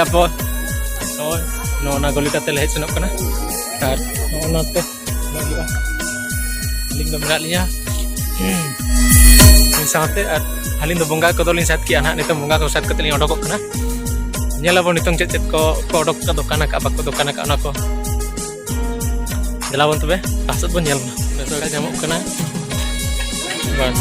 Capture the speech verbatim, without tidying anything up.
ᱟᱵᱚ ᱱᱚᱜᱼᱚᱭ ᱱᱚᱜᱼᱚ ᱱᱟ ᱜᱚᱞᱤ ᱠᱟᱛᱮ ᱞᱮ ᱦᱮᱡ ᱥᱮᱱᱚᱜ ᱠᱟᱱᱟ᱾ ᱟᱨ ᱱᱚᱜᱼᱚ ᱱᱟᱛᱮ ᱧᱮᱞ ᱦᱩᱭᱩᱜᱼᱟ᱾ ᱟᱹᱞᱤᱧ ᱫᱚ ᱢᱮᱱᱟᱜ ᱞᱤᱧᱟ ᱩᱱᱤ ᱥᱟᱶᱛᱮ, ᱟᱨ ᱟᱹᱞᱤᱧ ᱫᱚ ᱵᱚᱸᱜᱟ ᱠᱚᱫᱚ ᱞᱤᱧ ᱥᱟᱛ ᱠᱮᱜᱼᱟ ᱱᱟᱦᱟᱜ᱾ ᱱᱤᱛᱚᱝ ᱵᱚᱸᱜᱟ ᱠᱚ ᱥᱟᱛ ᱠᱟᱛᱮ ᱞᱤᱧ ᱚᱰᱚᱠᱚᱜ ᱠᱟᱱᱟ᱾ ᱧᱮᱞ ᱟᱵᱚᱱ ᱱᱤᱛᱚᱝ ᱪᱮᱫ ᱪᱮᱫ ᱠᱚ ᱠᱚ ᱚᱰᱚᱠ ᱠᱟᱜᱼᱟ, ᱫᱚᱠᱟᱱ ᱟᱠᱟᱫ ᱵᱟᱠᱚ ᱫᱚᱠᱟᱱ ᱟᱠᱟᱫ, ᱚᱱᱟ ᱠᱚ᱾ ᱫᱮᱞᱟ ᱵᱚᱱ ᱛᱚᱵᱮ ᱞᱟᱦᱟ ᱥᱮᱫ ᱵᱚᱱ ᱧᱮᱞ ᱢᱟ᱾ ᱵᱮᱥ ᱵᱟᱲᱟ ᱧᱟᱢᱚᱜ ᱠᱟᱱᱟ᱾ ᱵᱟᱥ᱾